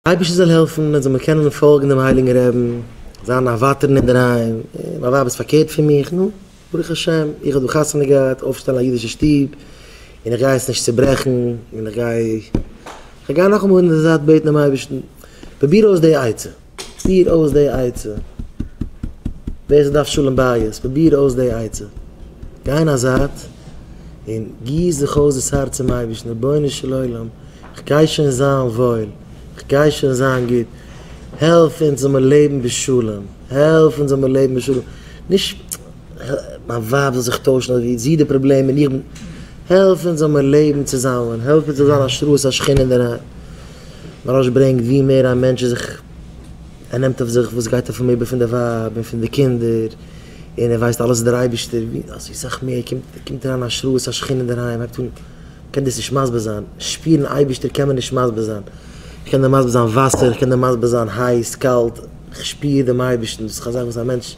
אייבערשטער זאל העלפן אונז זאל מיר קענען פאלגן דעם הייליגן רעבן, זיין א וותרן אינדערהיים, מיין ווייב איז פארקערט פון מיך, נו, ברוך השם, איך האב דא חתונה געהאט, אויפשטעלן א אידישע שטוב, און איך גיי עס נישט צוברעכן, און איך גיי, איך גיי נאכאמאל אין די זייט בעטן דעם אייבערשטן, פרוביר אויס די עצה, פרוביר אויס די עצה, ווער ס'דארף שלום בית, פרוביר אויס די עצה, גיי אין א זייט, און גיס זיך אויס דאס הארץ צום אייבערשטן, רבונו של עולם, כ'גיי שוין זיין וואויל, כ'גיי שוין זיין גוט, העלף אונז זאל מען לעבן בשלום, העלף אונז זאל מען לעבן בשלום, נישט מיין ווייב זאל זיך טוישן אזוי ווי זי די פראבלעם און איך בין, העלף אונז זאל מען לעבן צוזאמען, העלף אונז זאל זיין השראת השכינה אינדערהיים, מוהרא"ש ברענגט ווי מער א מענטש איז זיך, ער נעמט אויף זיך וואס גייט אויף אים איבער פון די ווייב און פון די קינדער, און ער ווייסט אלעס איז דער אייבערשטער, אזוי סאך מער קומט קומט אריין השראת השכינה אינדערהיים, הייבט אן. קען דאס נישט מסביר זיין, שפירן אייבערשטער קען מען נישט מסביר זיין, איך קען דיר מסביר זיין וואסער, איך קען דיר מסביר זיין הייס, קאלט, איך שפיר דעם אייבערשטן, דאס איז א זאך וואס א מענטש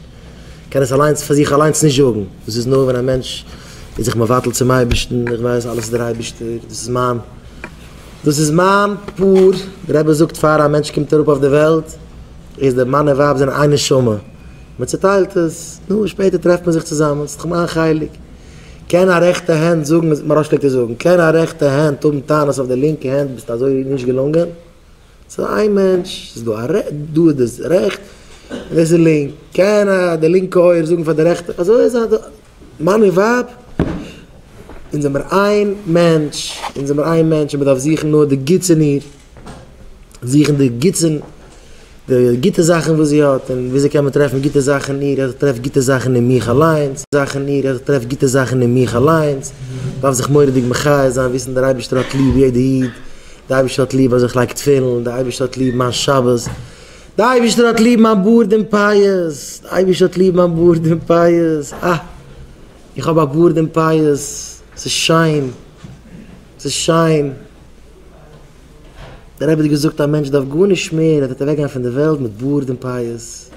קען עס אליינס פאר זיך אליינס נישט זאגן, דאס איז נאר ווען א מענטש איז זיך מבטל צום אייבערשטן, איך ווייס אלעס איז דער אייבערשטער, דאס איז מיין, דאס איז מיין פאר, דער רבי זאגט פאר א מענטש קומט אראפ אויף די וועלט, איז דער מאן און ווייב זענען איין נשמה, מען צעטיילט עס, נו, שפעטער טרעפט מען זיך צוזאמען, ס'איז דאך מיין חלק. קען א רעכטע הענט זאגן, מוהרא"ש פלעגט עס זאגן, קען א רעכטע הענט האבן טענות אויף די לינקע הענט ביסט אזוי נישט געלונגען? ס'איז איין מענטש, ס'איז דא א רעכט, דא איז דאס רעכט און דאס איז לינק, קען א די לינקע אויער זאגן פאר די רעכטע, אזוי איז א מאן און ווייב, אונז זעמער איין מענטש, אונז זעמער איין מענטש און מ'דארף זוכן נאר די גוטס אין איר. זוכן די גוטס אין די גוטע זאכן וואס זי האט, און וויאזוי קען מען טרעפן גוטע זאכן אין איר, איך טרעף גוטע זאכן אין מיך אליינס, זאכן אין איר, איך טרעף גוטע זאכן אין מיך אליינס, מ'דארף זיך מורא'דיג מחיה זיין, וויסן דער אייבערשטער האט ליב יעדע איד, דער אייבערשטער האט ליב אז איך לייג תפילין, דער אייבערשטער האט ליב מיין שבת, דער אייבערשטער האט ליב מיין בארד און פאות, דער אייבערשטער האט ליב מיין בארד און פאות, אה! איך האב א בארד און פאות, ס'איז שיין, ס'איז שיין. דער רבי האט געזאגט א מענטש דארף גארנישט מער ער וועט אוועק גיין פון די וועלט מיט בארד און פאות.